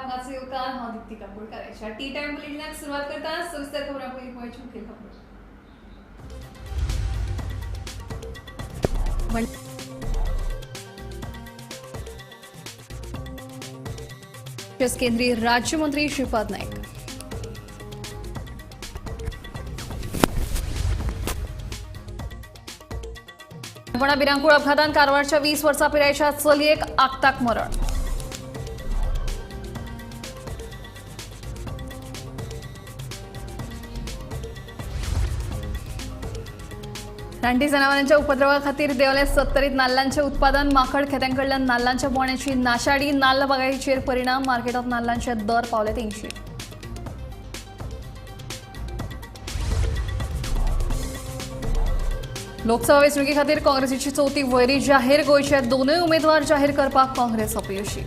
हांगाचो येवकार. हांव दीप्ती काकोडकार. टी टायम बुलेटिनाक सुरवात करता. सविस्तर खबरां पयलीं पळोवची मुखेल खबर. केंद्रीय राज्यमंत्री श्रीपाद नाईक. काणकोणा भिरांकूळ अपघातान कारवारच्या 20 वर्सां पिरायेच्या चलयेक आक्ताक मरण. रानटी जनावरांच्या उपद्रवा खातीर देंवले 70 नाल्लांचे उत्पादन. माकड खेत्यांकडल्यान नाल्लांच्या बोण्याची नाशाडी. नाल्ल बागायतीचेर परिणाम. मार्केटात नाल्लांचे दर पावले 300. लोकसभा वेंचणुके खातीर काँग्रेसीची चौथी वळेरी जाहीर. गोंयचे दोनूय उमेदवार जाहीर करपाक काँग्रेस अपयशी.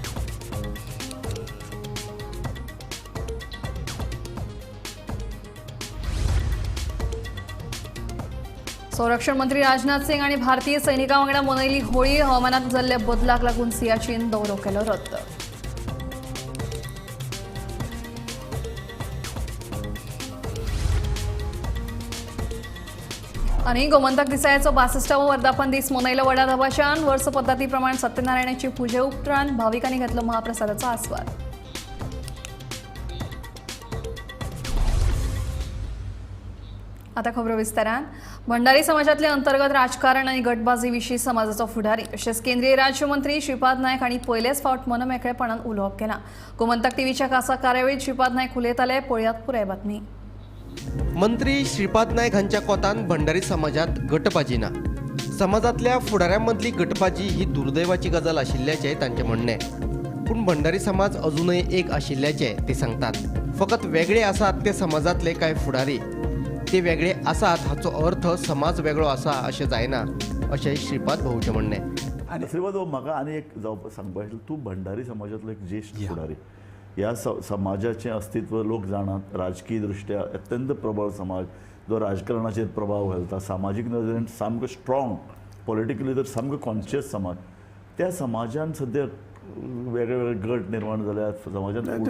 संरक्षण मंत्री राजनाथ सिंग आणि भारतीय सैनिकां वांगडा मनयली होळी. हवामानात जाल्ल्या बदलाक लागून सियाचीन दौरो केलो रद्द. आनी गोमंतक दिसाळ्याचो 62वो वर्धापन दीस मनयलो व्हडा दबाज्यान. वर्स पद्दती प्रमाण सत्यनारायणाची पुजे उपरांत भाविकांनी घेतलो महाप्रसादाचो आस्वाद. आता खबरो विस्तारान. भंडारी समाजातले अंतर्गत राजकारण आणि गटबाजी विशीं समाजाचो फुडारी तशेंच केंद्रीय राज्यमंत्री श्रीपाद नायक हांणी पयलेच फावट मनमेकळेपणान उलोवप केलां. गोमंतक टीव्हीच्या खासा कार्यावळीत श्रीपाद नायक उलयताले. पळयात पुराय बातमी. मंत्री श्रीपाद नायक हांच्या कोतान भंडारी समाजात गटबाजी ना. समाजातल्या फुडाऱ्यां मदली गटबाजी ही दुर्दैवाची गजाल आशिल्ल्याचें तांचें म्हणणें. पूण भंडारी समाज अजूनय एक आशिल्ल्याचें ते सांगतात. फकत वेगळे आसात ते समाजांतले कांय फुडारी. ते वेगळे आसात हाचो अर्थ समाज वेगळो आसा अशें जायना अशें श्रीपाद भाऊचें म्हणणें. आनी श्रीपाद भाऊ, म्हाका आनी एक जावपा सांगपा आशिल्लें, तूं भंडारी समाजांतलो एक ज्येश्ठ फुडारी. ह्या समाजाचें अस्तित्व लोक जाणात. राजकीय दृश्ट्या अत्यंत प्रबळ समाज जो राजकारणाचेर प्रभाव घालता, सामाजीक नदरेन सामको स्ट्रॉंग, पॉलिटिकली तर सामको कॉन्शियस समाज. त्या समाजान सद्या वेगळे वेगळे गट निर्माण जाल्यात, समाजान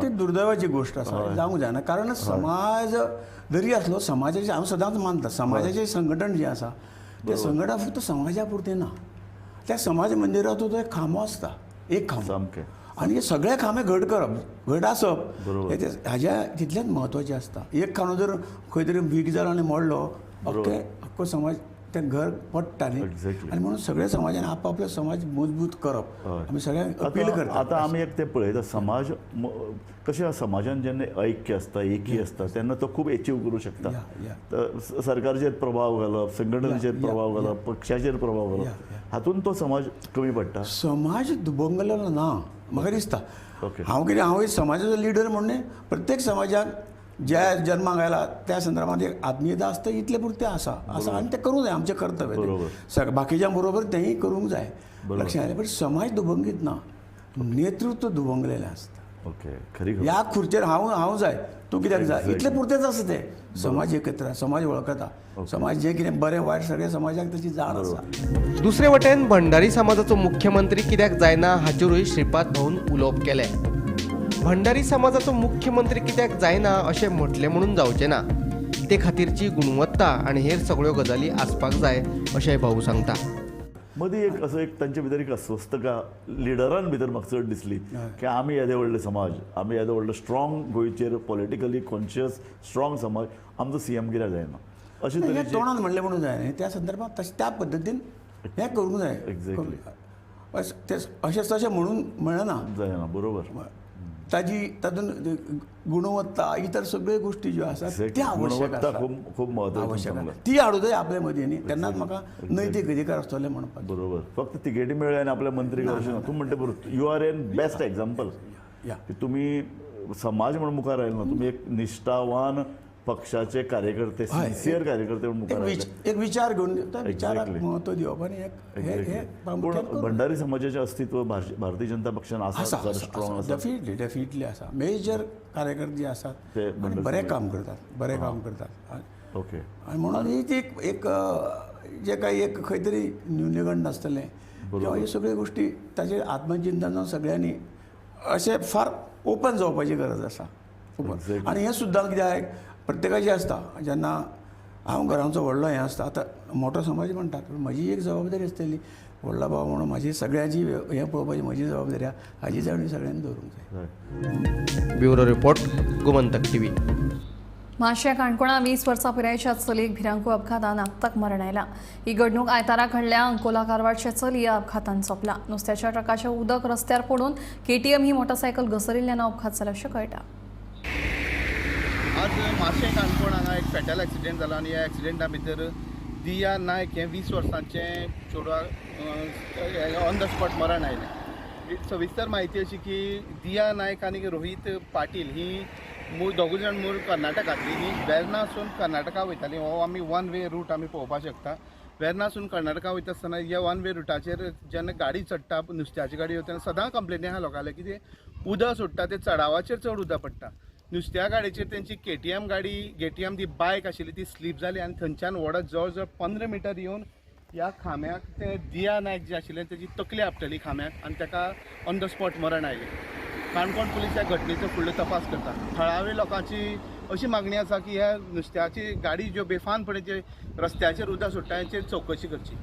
ती दुर्दैवाची गोष्ट आसा, जावंक जायना. कारण समाज जरी आसलो, समाजाचें हांव सदांच मानता, समाजाचें संघटन जें आसा तें संघटन फक्त समाजा पुरतें ना. त्या समाज मंदिराचो तो एक खांबो आसता, एक खांबो. सामकें. आनी हे सगळे खांबे घट करप, घट आसप हाज्या तितलेंच म्हत्वाचें आसता. एक खांबो जर खंय तरी वीक जालो आनी मोडलो, अख्खे अख्खो समाज तें घर पडटा न्ही. आनी म्हणून सगळ्या समाजान आपआपलो समाज मजबूत करप आमी सगळ्यांक अपील करता. आतां आमी एक तें पळयता, समाज कशें समाजान जेन्ना ऐक्य आसता, एकी आसता, तेन्ना तो खूब एचीव करूं शकता. सरकारचेर प्रभाव घालप, संघटनेचेर प्रभाव घालप, पक्षाचेर प्रभाव घालप, हातूंत तो समाज कमी पडटा. समाज दुबंगलेलो ना म्हाका दिसता. हांव कितें, हांव एक समाजाचो लिडर म्हणून प्रत्येक समाजाक ज्या जन्माक आयला त्या संदर्भात एक आत्मीयता आसता, इतलें पुरतें आसा आसा आनी तें करूंक जाय, आमचें कर्तव्य. बाकीच्या बरोबर तेंय करूंक जाय, लक्षात आयलें. पण समाज दुबंगीत ना, नेतृत्व दुबंगलेलें आसता. ओके, खरी. ह्या खुर्चेर हांव हांव जाय, तूं कित्याक जाय, इतलें पुरतेंच आसा तें. समाज एकत्र, समाज वळखता, समाज जें कितें बरें वायट सगळें समाजाक ताची जाण आसा. दुसरे वटेन भंडारी समाजाचो मुख्यमंत्री कित्याक जायना हाचेरूय श्रीपाद भाऊन उलोवप केलें. भंडारी समाजाचो मुख्यमंत्री कित्याक जायना अशें म्हटलें म्हणून जावचें ना, ते खातीरची गुणवत्ता आनी हेर सगळ्यो गजाली आसपाक जाय अशें भाऊ सांगता. मदीं एक असो एक तांचे भितर एक अस्वस्थका लिडरान भितर म्हाका चड दिसली की आमी येदे व्हडले समाज, आमी येदो व्हडलो स्ट्रॉंग गोंयचेर पॉलिटिकली कॉन्शियस स्ट्रॉंग समाज, आमचो सीएम कित्याक जायना अशें तरेचें तोंडान म्हणलें म्हणून जायना. त्या संदर्भात तशें त्या पद्दतीन हें करूंक जाय. एक्झॅक्टली. अशें तशें म्हणून मेळना, जायना. बरोबर. ताजी तातूंत गुणवत्ता इतर सगळ्यो गोश्टी ज्यो आसात त्या आवश्यक गुणवत्ता खूब खूब म्हत्वाची, ती हाडूं जाय आपल्या मदीं न्ही, तेन्नाच म्हाका नैतीक अधिकार आसतले म्हणपाक. बरोबर. फक्त तिकेटी मेळ्ळी आनी आपल्या मंत्री अशें ना. तूं म्हणटा बरोबर, you are an best example की तुमी समाज म्हणून मुखार आयले ना, तुमी एक निश्ठावान पक्षाचे कार्यकर्ते, सिन्सियर कार्यकर्ते म्हणून मुखार आयले. एक विचार घेवन त्या विचाराक म्हत्व दिवप आनी पूण भंडारी समाजाचें अस्तित्व भारतीय जनता पक्षान आसा, स्ट्रॉंग आसा. डेफिनेटली, डेफिनेटली आसा. मेजर कार्यकर्ते जे आसात ते बरें काम करतात, बरें काम करतात. ओके. आनी म्हणून ही ती एक जे काही एक खंय तरी न्यूनगंड आसतलें किंवा ह्यो सगळ्यो गोश्टी ताचेर आत्मचिंतन सगळ्यांनी अशें फार ओपन जावपाची गरज आसा ओपन. आनी हें सुद्दां कित्याक प्रत्येकाचें आसता जेन्ना हांव घरांचो व्हडलो हें आसता आतां मोटो समाज म्हणटात पूण म्हजी एक जबाबदारी आसतली व्हडलो भाव म्हणून म्हाजी सगळ्यांची हें पळोवपाची म्हजी जबाबदारी आहा हाजी जाणीव सगळ्यांनी दवरूंक जाय. Bureau report, Gomantak TV. म्हापशें काणकोणा 20 वर्सां पिरायेच्या चलयेक भिरांकूळ अपघातान आत्ताक मरण आयलां. ही घडणूक आयतारा घडल्या. अंकोला कारवारचे चली ह्या अपघातान सोंपला. नुस्त्याच्या ट्रकाचें उदक रस्त्यार पडून केटीएम ही मोटरसायकल घसरिल्ल्यान अपघात जाला अशें कळटा. आज म्हापशें काणकोण हांगा एक फेटल एक्सिडेंट जाला आनी ह्या एक्सिडेंटा भितर दिया नायक हें 20 वर्सांचें चेडवाक ऑन the spot मरण आयलें. सविस्तर म्हायती अशी की दिया नायक आनी रोहीत पाटील ही मूळ दोगूय जाण मूळ कर्नाटकांतली. ही वेर्नासून कर्नाटका वयताली. हो आमी वन वे रूट आमी पळोवपाक शकता. वेर्नासून कर्नाटका वयता आसतना ह्या वन वे रुटाचेर जेन्ना गाडी चडटा नुस्त्याची गाडी वता तेन्ना सदां कंप्लेनी आहा लोकांले की ते उदक सोडटा ते चडावाचेर चड उदक पडटा. नुस्त्या गाडयेचेर तेंची केटीएम गाडी केटीएम ती बायक आशिल्ली ती स्लीप जाली आनी थंयच्यान वडत जवळ जवळ 15 मिटर येवन ह्या खांब्याक ते दिया नायक जे आशिल्ले तेजी तकली आपटली खांब्याक आनी ताका ऑन the spot मरण आयलें. काणकोण पुलीस ह्या घटनेचो फुडलो तपास करता. थळावे लोकांची अशी मागणी आसा की ह्या नुस्त्याची गाडी ज्यो बेफानपणे जे रस्त्याचेर उदक सोडटा हेचेर चवकशी करची.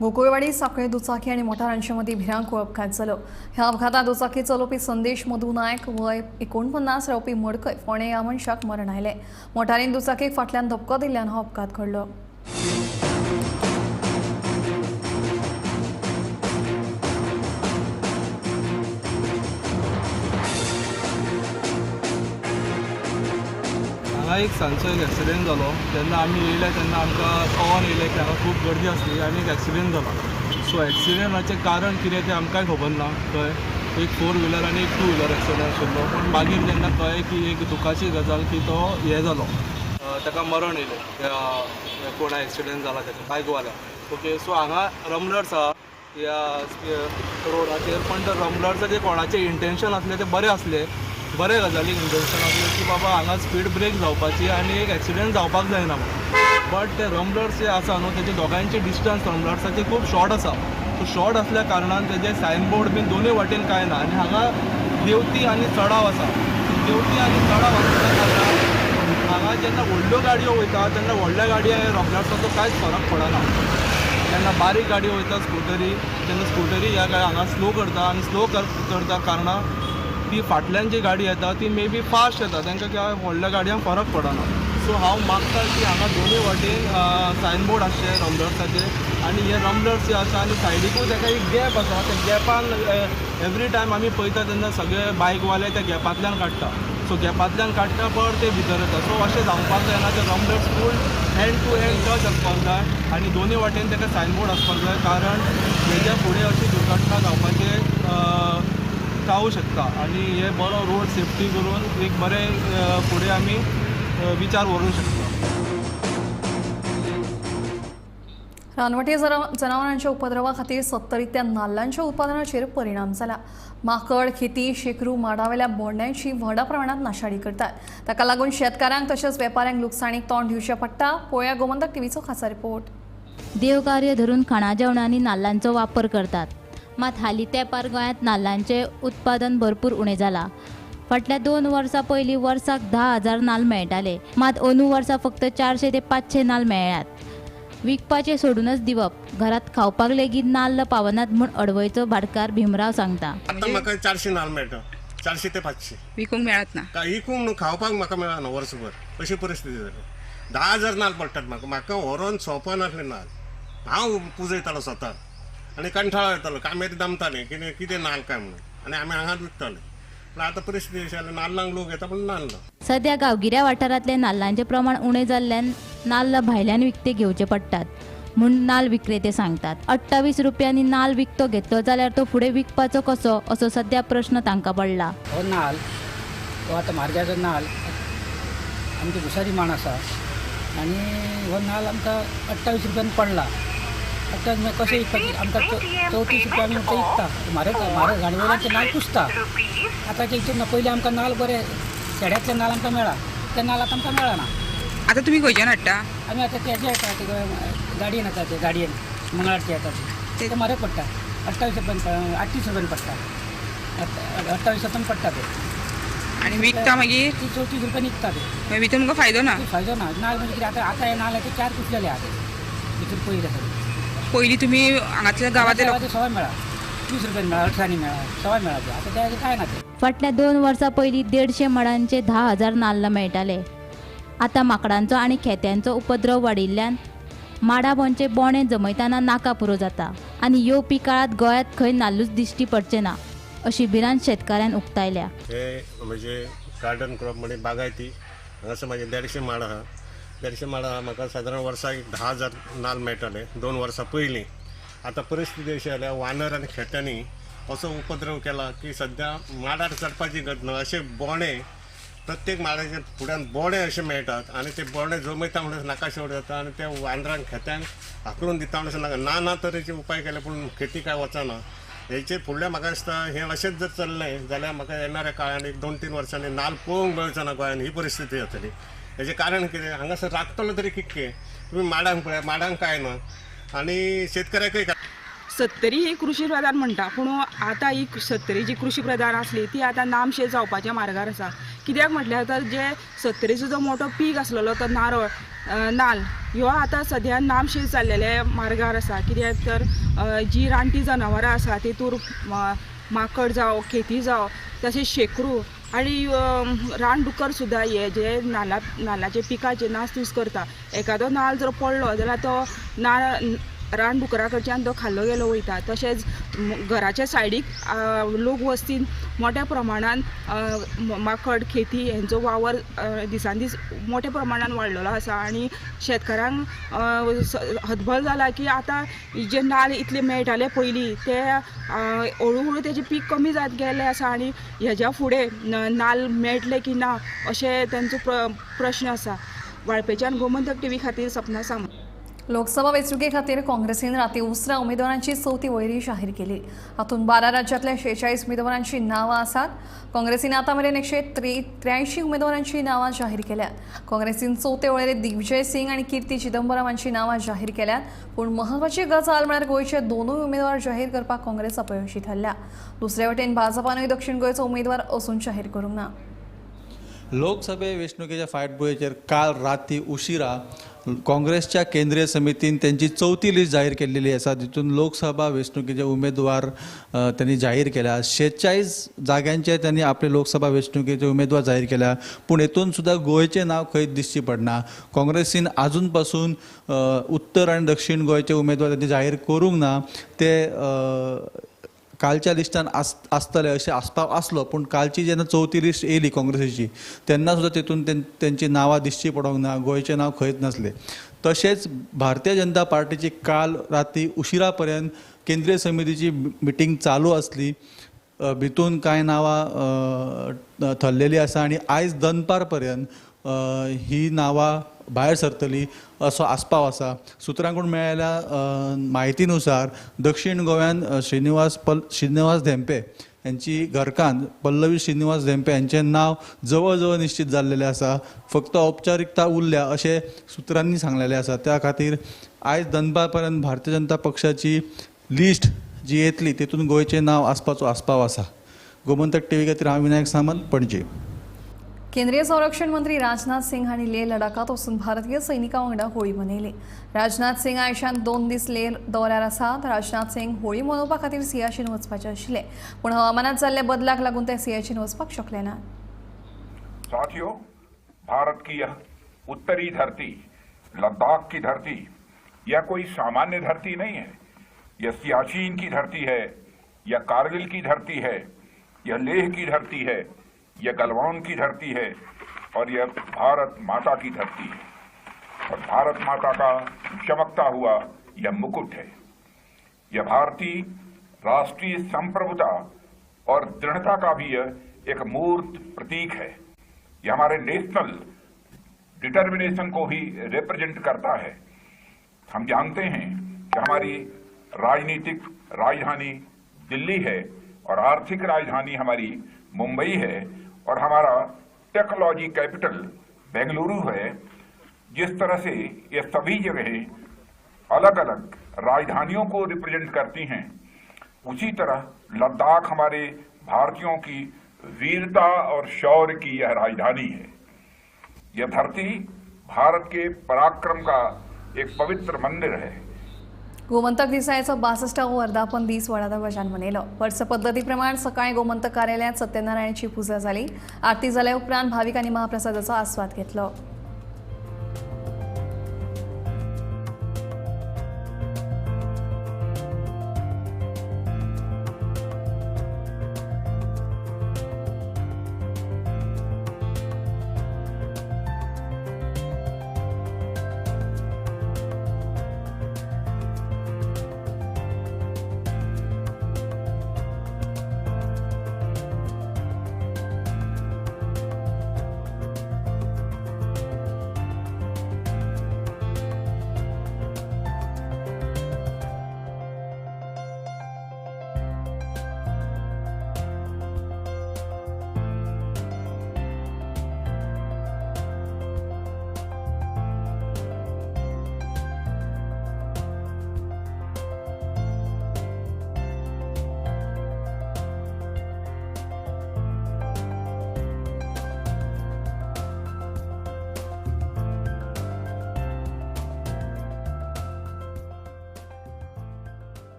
गोकुळवाडी साखळे दुचाकी आनी मोटारांचे मदीं भिरांकूळ अपघात जालो. ह्या अपघातांत दुचाकी चलोवपी संदेश मधू नायक वय 49 रावपी मडकय फोंडें ह्या मनशाक मरण आयलें. मोटारीन दुचाकीक फाटल्यान धपको दिल्ल्यान हो अपघात घडलो. हांगा एक सांजचो एक एक्सिडेंट जालो. जेन्ना आमी येयले तेन्ना आमकां कळोन येयलें की हांगा खूब गर्दी आसली आनी एक एक्सिडेंट जाला. सो एक्सिडेंटाचें कारण कितें तें आमकांय खबर ना. थंय एक 4 व्हिलर आनी एक 2 व्हिलर एक्सिडेंट आशिल्लो. पूण मागीर जेन्ना कळ्ळें की एक दुखाची गजाल की तो हें जालो, ताका मरण येयलें त्या कोणा एक्सिडेंट जाला ताका बायकवाल्या. ओके, सो हांगा रमलर्स आहा ह्या रोडाचेर, पण त्या रमलर्साचें कोणाचें इंटेंशन आसलें तें बरें आसलें, बरे गजालीक इंटेंशन आसलें की बाबा हांगा स्पीड ब्रेक जावपाची आनी एक एक्सिडेंट जावपाक जायना म्हणून. बट ते रमलर्स जे आसा न्हू तेजे दोगांयचे डिस्टन्स रमलर्साचे खूब शॉर्ट आसा. सो शॉर्ट आसल्या कारणान तेजे सायनबोर्ड बीन दोनूय वाटेन कांय ना आनी हांगा देंवती आनी चडाव आसा. देंवती आनी चडाव आसल्या कारणान हांगा जेन्ना व्हडल्यो गाडयो वयता तेन्ना व्हडल्या गाडयांक रमलर्साचो कांयच फरक पडना. जेन्ना बारीक गाडयो वयता स्कुटरी तेन्ना स्कुटरी ह्या हांगा स्लो करता आनी स्लो करता कारणान ती फाटल्यान जी गाडी येता ती मे बी फास्ट येता, तांकां त्या व्हडल्या गाडयांक फरक पडना. सो हांव मागता की हांगा दोनूय वाटेन सायनबोर्ड आसचे रमलर्साचे आनी हे रमलर्स जे आसा आनी सायडीकूय ताका एक गॅप आसा. त्या गॅपान एवरी टायम आमी पळयता तेन्ना सगळे बायकवाले त्या गॅपांतल्यान काडटा. सो गॅपांतल्यान काडटा पर ते भितर येता. सो अशें जावपाक जायना. ते ramblers full hand to hand touch आसपाक जाय आनी दोनूय वाटेन ताका सायनबोर्ड आसपाक जाय, कारण हेज्या फुडें अशी दुर्घटना जावपाचे जावं शकता. आनी हे बरो रोड सेफ्टी करून एक बरें फुडें आमी विचार व्हरूंक शकता. रानवटी जनावरांच्या उपद्रवा खातीर सत्तरींतल्या नाल्लांच्या उत्पादनाचेर परिणाम जाला. माकड, खेती, शेकरू माडावेल्या बोंड्यांची व्हडा प्रमाणात नाशाडी करतात. ताका लागून शेतकारांक तशेंच वेपाऱ्यांक लुकसाणीक तोंड दिवचें पडटा. पळोवया गोमंतक टीव्हीचो खासा रिपोर्ट. देवकार्य धरून खाणा जेवणांनी नाल्लांचो वापर करतात. मात हालीं तेंपार गोंयांत नाल्लांचें उत्पादन भरपूर उणें जालां. फाटल्या 2 वर्सां पयलीं वर्साक 10,000 नाल्ल मेळटाले, मात अंदू वर्सा फक्त 400 ते 500 नाल्ल मेळ्ळ्यात. विकपाचें सोडूनच दिवप, घरांत खावपाक लेगीत नाल्ल पावनात म्हूण अडवयचो भाटकार भीमराव सांगता. आतां म्हाका 400 नाल्ल मेळटा, 400 ते 500 विकूंक मेळत ना, विकूंक न्हू खावपाक म्हाका मेळना वर्सभर, अशी परिस्थिती जाली. 10,000 नाल्ल पडटात म्हाका, म्हाका व्हरोन सोंपनासले नाल्ल. हांव पुजयतालो स्वता आनी कंठाळो येतालो, कामेरी दमताले कितें कितें नाल्ल काय म्हणून, आनी आमी हांगाच विकताले. पूण आतां परिस्थिती अशी जाली, नाल्लांक लोक येता पूण नाल्ल. सद्या गांवगिऱ्या वाठारांतले नाल्लांचें प्रमाण उणें जाल्ल्यान नाल्ल भायल्यान विकते घेवचे पडटात म्हूण नाल्ल विक्रेते सांगतात. 28 रुपयांनी नाल्ल विकतो घेतलो जाल्यार तो फुडें विकपाचो कसो असो सद्या प्रश्न तांकां पडला. हो नाल्ल हो आतां म्हारग्याचो नाल्ल आमची भुसारी माण आसा आनी हो नाल्ल आमकां 28 रुपयान पडला. 28 कशें विकपाचें आमकां 34 रुपया आमी ते विकता. म्हारग म्हारग गाडयेवयल्यान ते नाल्ल कुसता. आतांच्या हितून ना, पयलीं आमकां नाल्ल बरे खेड्यांतले नाल्ल आमकां मेळा, ते नाल्ल आतां आमकां मेळना. आतां तुमी खंयच्यान हाडटा? आमी आतां तेजे येता ते गाडयेन येता, ते गाडयेन मंगळारचे येता, ते म्हारग पडटा. 28 रुपयान 38 रुपयान पडटा, 28 रुपयान पडटा ते. आनी विकता मागीर 30-34 रुपया विकता ते. भितर तुमकां फायदो ना? फायदो ना. नाल म्हणजे कितें आतां आतां हे नाल ते 4 कुसलेले आहा भितर पयलीं आसा. पयलीं तुमी हांगातल्या गांवांतले सवाय मेळा 20 रुपयान मेळा, 18 मेळा, सवाय मेळा. आतां ते कांय ना ते. फाटल्या 2 वर्सां पयलीं 150 मडांचे 10,000 नाल्ल मेळटाले. आतां माकडांचो आनी खेत्यांचो उपद्रव वाडिल्ल्यान माडा बोंचे बोणे जमयतना नाका पुरो जाता आनी येवपी काळांत गोंयांत खंय नाल्लूच दिश्टी पडचे ना अशी भिरांत शेतकाऱ्यान उक्तायल्या. हे म्हणजे गार्डन क्रॉप म्हणजे बागायती हांगासर म्हाजे 150 माड आहा. 150 माड आहा, म्हाका सादारण वर्साक 10,000 नाल्ल मेळटाले 2 वर्सां पयलीं. आतां परिस्थिती अशी जाल्या, वानर आनी खेत्यांनी असो उपद्रव केला की सद्या माडार चडपाची गत ना. अशे बोणे प्रत्येक माडाच्या फुड्यान बोणे अशे मेळटात आनी ते बोणे जमयता म्हणून नाका शेवट जाता आनी ते वानरांक खेत्यांक हाकलून दिता म्हणून नाका ना ना तरेचे उपाय केले पूण खेती काय वचना. हेचेर फुडल्या म्हाका दिसता हें अशेंच जर चल्लें जाल्यार म्हाका येणाऱ्या काळान 1-2-3 वर्सांनी नाल्ल पळोवंक मेळचो ना गोंयान, ही परिस्थिती जातली. हेचें कारण कितें, हांगासर राखतलो तरी कितके तुमी माडांक पळया, माडांक कांय ना आनी शेतकऱ्याकय. सत्तरी ही कृशी प्रधान म्हणटा, पूण आतां ही सत्तरी जी कृशी प्रधान आसली ती आतां नामशेष जावपाच्या मार्गार आसा. कित्याक म्हटल्यार तर जे सत्तरीचो जो मोठो पीक आसलेलो तो नारळ नाल्ल ह्यो आतां सद्या नामशेष जाल्लेल्या मार्गार आसा. कित्याक तर जी रानटी जनावरां आसा तितूर माकड जावं, खेती जावं, तशेंच शेकरू आनी रानडुकर सुद्दां हे जे नाल्लाचे पिकाचे नासधूस करता. एकादो नाल्ल जर पडलो जाल्यार तो नाल्ल रानडुकरा कडच्यान तो खाल्लो गेलो वयता. तशेंच घराच्या सायडीक लोक वस्तीन मोठ्या प्रमाणान माकड खेती हेंचो वावर दिसान दीस मोठ्या प्रमाणान वाडलेलो आसा आनी शेतकारांक हतबल जाला की आतां जे नाल्ल इतले मेळटाले पयलीं ते हळू हळू तेजें पीक कमी जायत गेल्लें आसा आनी हेज्या फुडें नाल्ल मेळटले की ना अशें तेंचो प्रश्न आसा. वाळपेच्यान गोमंतक टीव्ही खातीर सपना सामंत. लोकसभा वेंचणुके खातीर काँग्रेसीन राती उसरां उमेदवारांची चवथी वळेरी जाहीर केली. हातूंत 12 राज्यांतल्या 46 उमेदवारांची नांवां आसात. काँग्रेसीन आतां मेरेन 183 उमेदवारांची नांवां जाहीर केल्यात. काँग्रेसीन चवथे वळेरेंत दिग्विजय सिंग आनी कीर्ती चिदंबरम हांची नांवां जाहीर केल्यात. पूण म्हत्वाची गजाल म्हळ्यार गोंयचे 2 उमेदवार जाहीर करपाक काँग्रेस अपयशी थारल्या. दुसरे वटेन भाजपानूय दक्षिण गोंयचो उमेदवार अजून जाहीर करूंक ना. लोकसभे वेंचणुकेच्या फाटभुंयेचेर काल राती उशिरा काँग्रेसच्या केंद्रीय समितीन त्यांची चवथी लिस्ट जाहीर केलेली आसा. तितून लोकसभा वेंचणुकेचे उमेदवार त्यांनी जाहीर केल्या. 46 जाग्यांचे त्यांनी आपले लोकसभा वेंचणुकेचे उमेदवार जाहीर केल्या, पूण हेतून सुद्दां गोंयचें नांव खंय दिसची पडना. काँग्रेसीन आजून पासून उत्तर आनी दक्षिण गोंयचे उमेदवार त्यांनी जाहीर करूंक ना. ते कालच्या लिस्टान आसतले अशें आस्पाव आसलो, पूण कालची जेन्ना चवथी लिस्ट येयली काँग्रेसीची तेन्ना सुद्दां तितून तेंची नांवां दिसची पडोंक ना, गोंयचें नांव खंयच नासलें. तशेंच भारतीय जनता पार्टीची काल राती उशिरा पर्यंत केंद्रीय समितीची मिटींग चालू आसली. भितून कांय नांवां थरलेली आसा आनी आयज दनपार पर्यंत ही नांवां भायर सरतली असो आस्पाव आसा. सुत्रांकडून मेळ्ळेल्या म्हायतीनुसार दक्षिण गोव्यान श्रीनिवास धेंपे यांची घरकान्न पल्लवी श्रीनिवास धेंपे यांचें नांव जवळ जवळ निश्चित जाल्लेलें आसा. फक्त औपचारिकता उरल्या अशें सुत्रांनी सांगलेलें आसा. त्या खातीर आयज दनपार पर्यंत भारतीय जनता पक्षाची लिस्ट जी येतली तेतून गोंयचें नांव आसपाचो आस्पाव आसा. गोमंतक टीव्ही खातीर हांव विनायक सामंत, पणजी. केंद्रीय संरक्षण मंत्री राजनाथ सिंग हांणी लेह लडाखात वचून भारतीय सैनिकां वांगडा होळी मनयली. राजनाथ सिंग आयशान 2 दीस लेह दौऱ्यार आसात. राजनाथ सिंग होळी मनोवपा खातीर सियाचीन वचपाचे आशिल्ले, पूण हवामानात जाल्ल्या बदलाक लागून ते सियाचीन वचपाक शकले ना. साथियों, भारत की यह उत्तरी धरती, लद्दाख की धरती, यह कोई सामान्य धरती नहीं है। यह सियाचीन की धरती है, यह कारगिल की धरती है, यह लेह की धरती है, यह गलवान की धरती है और यह भारत माता की धरती है। और भारत माता का चमकता हुआ यह मुकुट है। यह भारतीय राष्ट्रीय संप्रभुता और दृढ़ता का भी यह एक मूर्त प्रतीक है। यह हमारे नेशनल डिटर्मिनेशन को भी रिप्रेजेंट करता है। हम जानते हैं कि हमारी राजनीतिक राजधानी दिल्ली है और आर्थिक राजधानी हमारी मुंबई है और हमारा टेक्नोलॉजी कैपिटल बेंगलुरु है। जिस तरह से ये सभी जगहें अलग अलग राजधानियों को रिप्रेजेंट करती हैं, उसी तरह लद्दाख हमारे भारतीयों की वीरता और शौर्य की यह राजधानी है। यह धरती भारत के पराक्रम का एक पवित्र मंदिर है। गोमंतक दिसाळ्याचो 62वो वर्धापन दीस व्हडा दबाज्यान मनयलो। वर्स पद्दतीप्रमाण सकाळी गोमंतक कार्यालयांत सत्यनारायणाची पुजा जाली। आरती जाल्या उपरांत भाविकांनी महाप्रसादाचो आस्वाद घेतलो।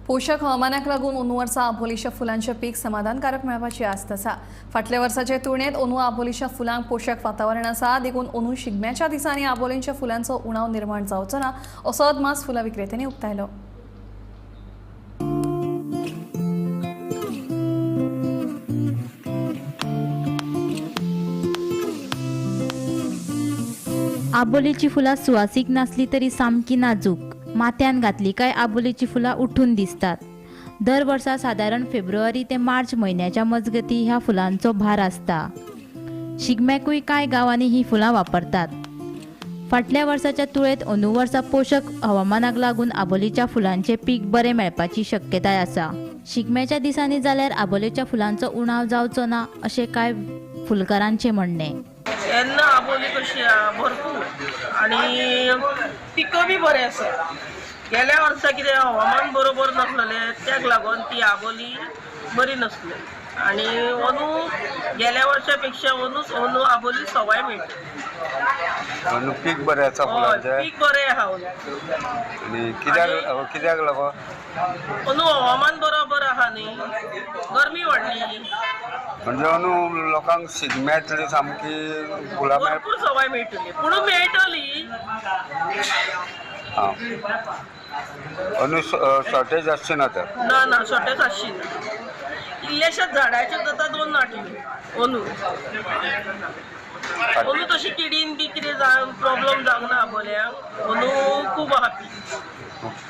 पोशक हवामानाक लागून अंदू वर्सा आबोलीच्या फुलांचें पीक समाधानकारक मेळपाची आस्त आसा। फाटल्या वर्साचे तुळनेत अंदू आबोलीच्या फुलांक पोशक वातावरण आसा, देखून अंदू शिगम्याच्या दिसांनी आबोलींच्या फुलांचो उणाव निर्माण जावचो ना असो अदमास फुलां विक्रेत्यांनी उक्तायलो। आबोलीची फुलां सुवासीक नासली तरी सामकी नाजूक। माथ्यान घातली काय आबोलीची फुलां उठून दिसतात। दर वर्सा सादारण फेब्रुवारी ते मार्च म्हयन्याच्या मजगती ह्या फुलांचो भार आसता। शिगम्याकूय कांय गांवांनी ही फुलां वापरतात। फाटल्या वर्साच्या तुळेंत अंदू वर्सा पोशक हवामानाक लागून आबोलीच्या फुलांचें पीक बरें मेळपाची शक्यताय आसा। शिगम्याच्या दिसांनी जाल्यार आबोलेच्या फुलांचो उणाव जावचो ना अशें कांय फुलकारांचें म्हणणें। तेन्ना आबोली कशी आहा भरपूर आनी पिकं बी बरें आसा। गेल्या वर्सा कितें हवामान बरोबर नासलें त्याक लागून ती आबोली बरी नासली आनी अंदू गेल्या वर्सा पेक्षा अंदूच अंदू आबोली सवाय मेळटा। अंदू पीक बरें आसा फुलांचें, पीक बरें आहा अंदू। आनी कित्याक लागून अंदू हवामान बरोबर आहा न्ही, गरमी वाडली म्हणजे अंदू लोकांक शिगम्यांतली सामकी फुलां भरपूर सवाय मेळटली, पूण मेळटली आं। अंदू शॉर्टेज आसची ना तर? ना ना, शॉर्टेज आसची ना। इल्ल्याशाच झाडाच्यो जाता 2 नाटयो अंदू। अंदू तशी किडीन बी कितें प्रॉब्लम जावंक ना आबोल्यांक, अंदू खूब आहा पीक।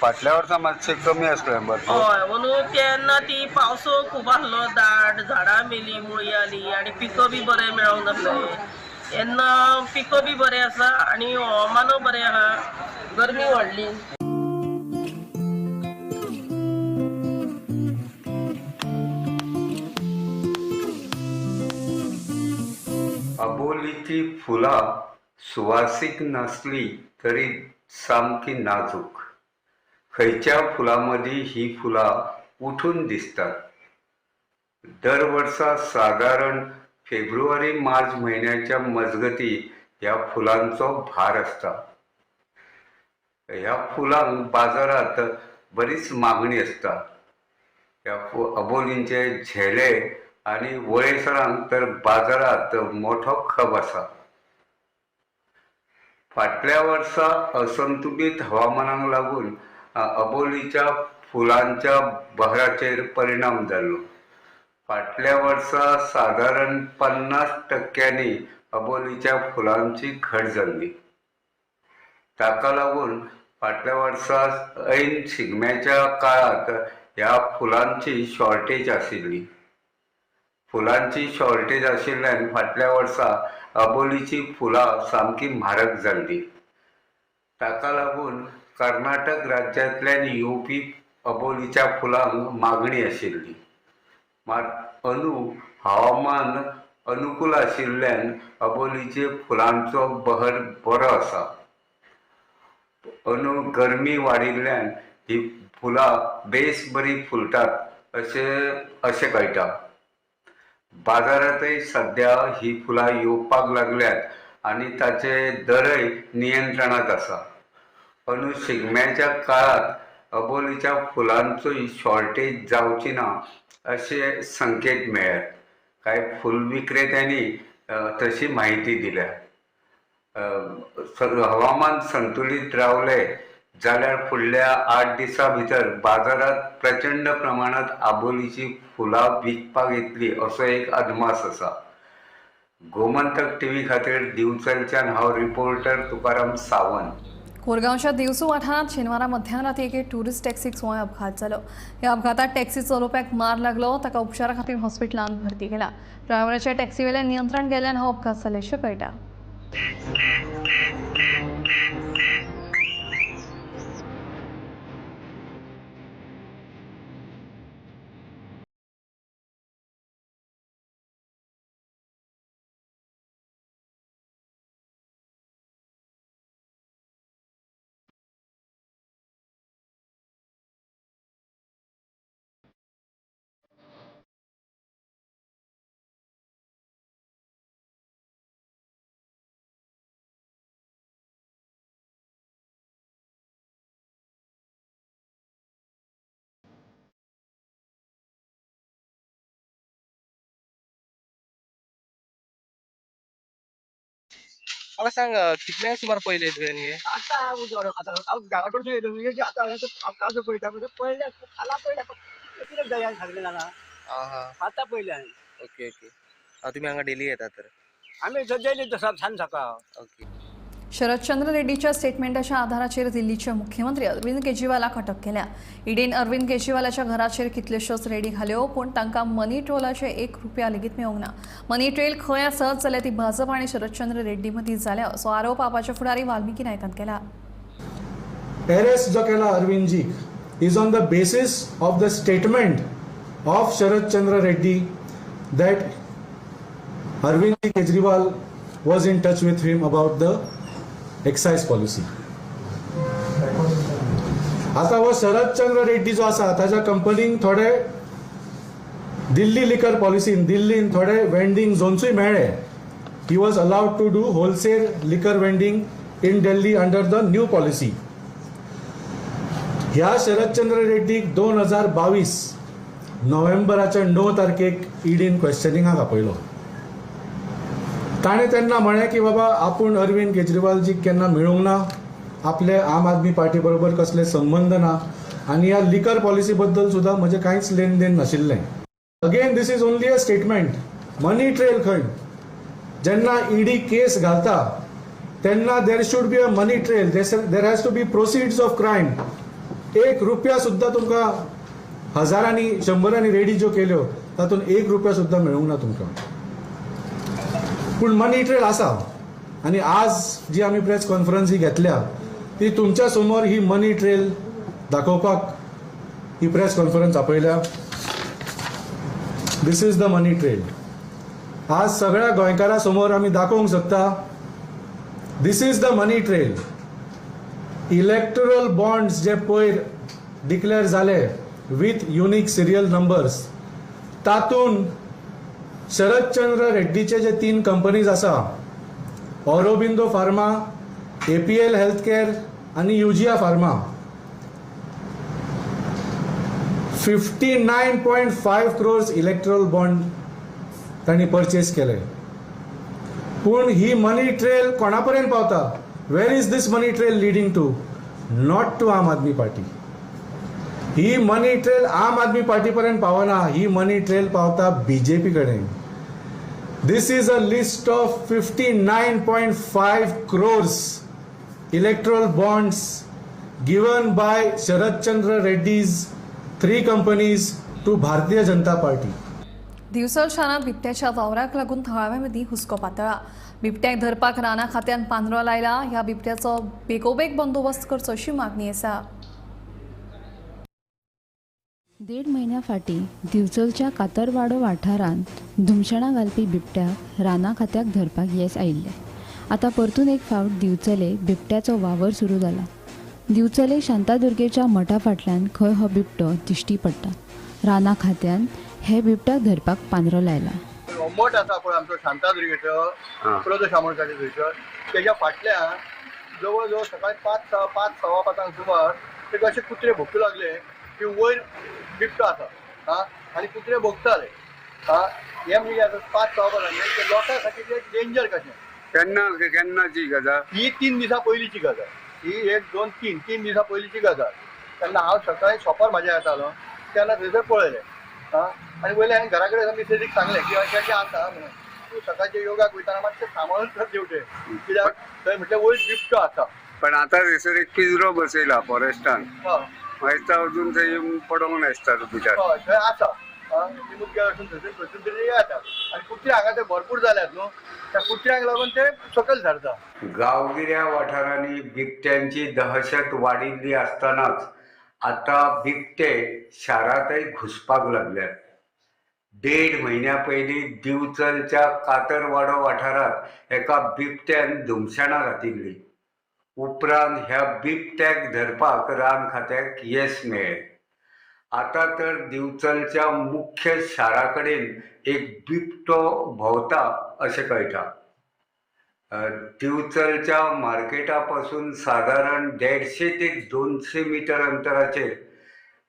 फाटल्या वर्सा मातशें कमी आसलें भरपूर। हय, अंदू तेन्ना ती पावस खूब आसलो दाट, झाडां मेली, मुळी आली आनी पिकं बी बरें मेळोंक नासलें। तेन्ना पिकं बी बरें आसा आनी हवामानूय बरें आहा, गरमी वाडली। आबोलीची फुलां सुवासीक नासली तरी सामकी नाजूक। खंयच्या फुलां मदीं ही फुलां उठून दिसतात। दर वर्सा सादारण फेब्रुवारी मार्च म्हयन्याच्या मजगती ह्या फुलांचो भार आसता। ह्या फुलांक बाजारांत बरीच मागणी आसता। ह्या आबोलींचे झेले आनी वळेसरांक तर बाजारांत मोठो खप आसा। फाटल्या वर्सा असंतुलीत हवामानाक लागून आबोलीच्या फुलांच्या बहराचेर परिणाम जाल्लो। फाटल्या वर्सा सादारण 50% आबोलीच्या फुलांची घट जाल्ली। ताका लागून फाटल्या वर्सा ऐन शिगम्याच्या काळांत ह्या फुलांची शॉर्टेज आशिल्ली। फुलांची शॉर्टेज आशिल्ल्यान फाटल्या वर्सा आबोलीची फुलां सामकी म्हारग जाल्ली। ताका लागून कर्नाटक राज्यांतल्यान येवपी आबोलीच्या फुलांक मागणी आशिल्ली। मात अंदू हवामान अनुकूल आशिल्ल्यान आबोलीचे फुलांचो बहर बरो आसा। अंदू गरमी वाडिल्ल्यान ही फुलां बेस बरी फुलतात अशें अशें कळटा. बाजारांतय सद्या ही फुलां येवपाक लागल्यात आनी ताचे दरय नियंत्रणांत आसा. अंदू शिगम्याच्या काळांत अबोलीच्या फुलांचोय शॉर्टेज जावची ना अशे संकेत मेळ्ळ्यात. कांय फूल विक्रेत्यांनी तशी म्हायती दिल्या. हवामान संतुलीत रावलें जाल्यार फुडल्या 8 दिसां भितर बाजारांत प्रचंड प्रमाणांत आबोलीची फुलां विकपाक येतली असो एक अदमास आसा. गोमंतक टीव्ही खातीर दिवचलच्यान हांव रिपोर्टर तुकाराम सावंत. कोरगांवच्या दिवसू वाठारांत शेनवारा मध्यानराती एके टुरिस्ट टॅक्सीक सुवाय अपघात जालो. ह्या अपघातात टॅक्सी चलोवप्याक मार लागलो. ताका उपचारा खातीर हॉस्पिटलांत भरती केला. ड्रायव्हराच्या टॅक्सीवेल्यान नियंत्रण गेल्ल्यान हो अपघात जाल्ल्याचें कळटा. म्हाका सांग कितल्या सुमार पयले तुवें हे? आतां हांव घरा कडसून येयलो, आतां पळयता पळयल्या खाला पळयल्या कितें जाय सांगलें जाणा आतां पळयलें हांवें. ओके ओके, तुमी हांगा डेली येतात तर? आमी डेली सांज सकाळ. ओके. शरदचंद्र रेड्डीच्या स्टेटमेंटाच्या आधाराचेर दिल्लीचे मुख्यमंत्री अरविंद केजरीवालाक अटक केल्या. ईडीन अरविंद केजरीवालाच्या घराचेर कितल्योश्योच रेडी घाल्यो, पूण तांकां मनी ट्रोलाचे 1 रुपया लेगीत मेळूंक ना. मनी ट्रेल खंय आसत जाल्यार ती भाजप आनी शरदचंद्र रेड्डी मदीं जाल्या असो आरोप आपाचे फुडारी वाल्मिकी नायकान केला. अरेस्ट जो केला अरविंदजीक is on the basis of the statement of Sharadchandra Reddy that Arvind Kejriwal was in touch with him about the excise policy. आता हो शरदचंद्र रेड्डी जो आसा ताच्या कंपनीक थोडे दिल्ली लिकर पॉलिसीन दिल्लीन थोडे वेंडिंग झोन्सूय मेळ्ळे. He was allowed to do wholesale liquor vending in Delhi under the new policy. ह्या शरदचंद्र रेड्डीक 2022 नोव्हेंबराच्या 9 तारखेक ईडीन क्वेश्चनिंगाक आपयलो. ताणें तेन्ना म्हळें की बाबा आपूण अरविंद केजरीवालजीक केन्ना मेळूंक ना, आपले आम आदमी पार्टी बरोबर कसले संबंद ना आनी ह्या लिकर पॉलिसी बद्दल सुद्दां म्हजें कांयच लेन देन नाशिल्लें. Again this is only a statement. Money trail खंय जेन्ना ईडी केस घालता तेन्ना there should be a money trail, there has to be proceeds of crime. 1 रुपया सुद्दां तुमकां हजारांनी शंबरांनी रेडी ज्यो केल्यो तातूंत 1 रुपया सुद्दां मेळूंक ना तुमकां. पूण मनी ट्रेल आसा आनी आज जी आमी प्रेस कॉन्फरन्स ही घेतल्या ती तुमच्या समोर ही मनी ट्रेल दाखोवपाक ही प्रेस कॉन्फरन्स आपयल्या. This is the money trail. आज सगळ्या गोंयकारां समोर आमी दाखोवंक शकता. This is the money trail. Electoral bonds जे पयर डिक्लेअर जाले विथ युनीक सिरियल नंबर्स तातूंत शरदचंद्र रेड्डीचे जे 3 कंपनीज आसा, Aurobindo pharma, APL health care आनी Eugia pharma, 59.5 crores electoral bond तांणी परचेस केले. पूण ही मनी ट्रेल कोणा पर्यंत पावता? Where is this money trail leading to? Not to Aam Aadmi Party. He money trail Aam Aadmi party पर्यंत पावना, ही money trail पावता बीजेपी कडेन. This is a list of 59.5 crores electoral bonds given by Sharadchandra Reddy's 3 companies to Bharatiya Janata Party. Divchal शारांत बिबट्याच्या वावराक लागून थळाव्यां मदीं हुस्को पातळ्ळा. बिबट्याक धरपाक रानां खात्यान पांदरो लायला. ह्या बिबट्याचो बेगोबेग बंदोबस्त करचो अशी मागणी आसा. 1.5 म्हयन्या फाटीं दिवचलच्या कातरवाडो वाठारांत धुमशणां घालपी बिबट्याक रानां खात्याक धरपाक येस आयिल्लें. आतां परतून एक फावट दिवचले बिबट्याचो वावर सुरू जाला. दिवचले शांतादुर्गेच्या मठा फाटल्यान खंय हो बिबटो दिश्टी पडटा. रानां खात्यान हे बिबट्याक धरपाक पांदरो लायला. मठ आसा पळय आमचो शांतादुर्गेचो, प्रदोष आमोणकाराचो थंयसर, तेज्या फाटल्यान जवळ जवळ सकाळी 5, 5:15 सुमार ते अशे कुत्रे भोंकू लागले की वयर बिबटो आसा. आं, आनी कुत्रे भोंकताले. आं, हे म्हणजे आतां 5, 5:15 ते लोकां खातीर एक डेंजर कशें. केन्ना केन्नाची गजाल ही? 3 दिसां पयलींची गजाल ही. 1, 2, 3 दिसां पयलींची गजाल. तेन्ना हांव सकाळी शॉपार म्हाज्या येतालो तेन्ना थंयसर पळयलें. आं, आनी वयल्यान हांवें घरा कडेन मिसेसीक सांगलें की अशें अशें आसा म्हणून, तूं सकाळचें योगाक वयतना मातशें सांबाळून कर तेवटेन, कित्याक थंय म्हटल्यार वयर बिबटो आसा. पण आता थंयसर एक पिंजरो बसयला फॉरेस्टान. हय. मागीर अजून थंय पडोंक नासता भितर. हय, थंय आसा. निमुद्ग्यार वचून थंयसर खंयसून तरी येता आनी कुत्रे हांगा ते भरपूर जाल्यात न्हू, त्या कुत्र्यांक लागून ते सकयल सरता. गांवगिऱ्या वाठारांनी बिबट्यांची दहशत वाडिल्ली आसतनाच आतां बिबटे शारांतय घुसपाक लागल्यात. 1.5 म्हयन्या पयलीं दिवचलच्या कातरवाडो वाठारांत एका बिबट्यान धुमशणां घातिल्ली. उपरांत ह्या बिबट्याक धरपाक रान खात्याक येस मेळ्ळें. आतां तर दिवचलच्या मुख्य शारा कडेन एक बिबटो भोंवता अशें कळटा. दिवचलच्या मार्केटा पासून सादारण 150 ते 200 मिटर अंतराचेर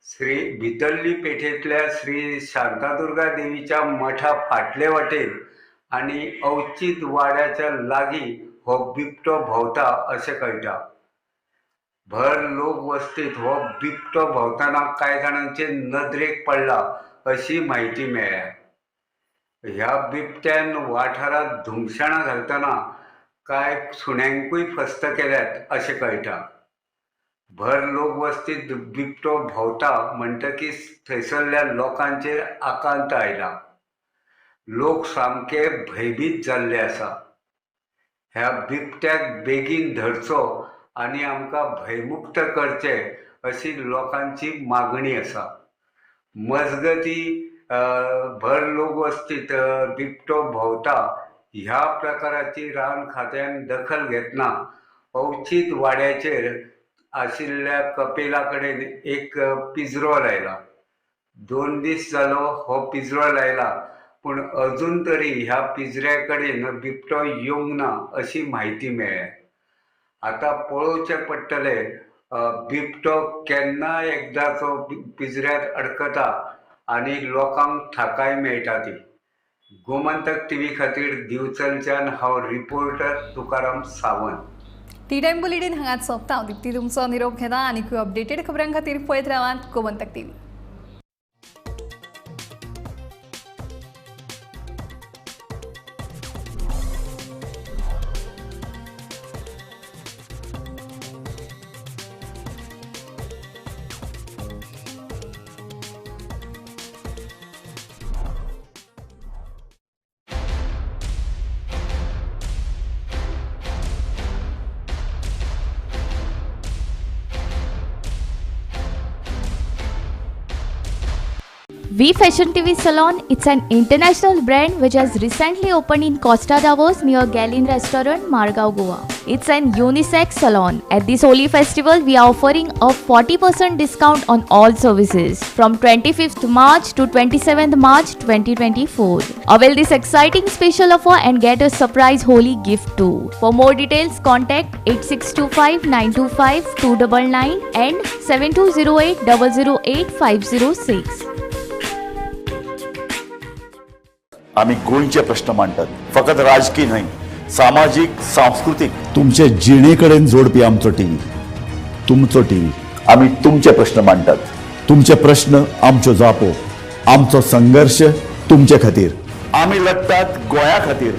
श्री भितरली पेठेंतल्या श्री शांतादुर्गा देवीच्या मठा फाटले वाटेन आनी अवचीत वाड्याच्या लागीं हो बिबटो भोंवता अशें कळटा. भर लोक वस्तीत हो बिबटो भोंवतना कांय जाणांचे नदरेक पडला अशी म्हायती मेळ्ळ्या. ह्या बिबट्यान वाठारांत धुमशणां घालतना कांय सुण्यांकूय फस्त केल्यात अशें कळटा. भर लोक वस्तीत बिबटो भोंवता म्हणटकीच थंयसरल्या लोकांचेर आकांत आयला. लोक सामके भंयभीत जाल्ले आसा. ह्या बिबट्याक बेगीन धरचो आनी आमकां भंयमुक्त करचे अशी लोकांची मागणी आसा. मजगती भर लोक वस्तीत बिबटो भोंवता ह्या प्रकाराची रान खात्यान दखल घेतना अवचीत वाड्याचेर आशिल्ल्या कपेला कडेन एक पिंजरो लायला. 2 दीस जालो हो पिंजरो लायला, पूण अजून तरी ह्या पिंजऱ्या कडेन बिबटो येवंक ना अशी म्हायती मेळ्ळ्या. आतां पळोवचें पडटलें बिबटो केन्ना एकदाचो पिंजऱ्यांत अडकता आनी लोकांक थाकाय मेळटा ती. गोमंतक टीव्ही खातीर दिवचलच्यान हांव reporter Tukaram Sawant. Tea time bulletin हांगाच सोंपता. हांव दीप्ती तुमचो निरोप घेता आनी अपडेटेड खबरां खातीर पळयत रावात Gomantak TV. V Fashion TV Salon, it's an international brand which has recently opened in Costa Davos near Gallin Restaurant, Margao, Goa. It's an unisex salon. At this Holi festival, we are offering a 40% discount on all services from 25th March to 27th March 2024. Avail this exciting special offer and get a surprise Holi gift too. For more details, contact 8625 925 299 and 7208 008 506. आमी गोंयचे प्रश्न मांडटात, फकत राजकीय न्हय, सामाजीक, सांस्कृतीक, तुमचे जिणे कडेन जोडपी आमचो टीव्ही, तुमचो टीव्ही. आमी तुमचे प्रश्न मांडटात, तुमचे प्रश्न आमच्यो जापो, आमचो संघर्श तुमचे खातीर. आमी लढटात गोंया खातीर.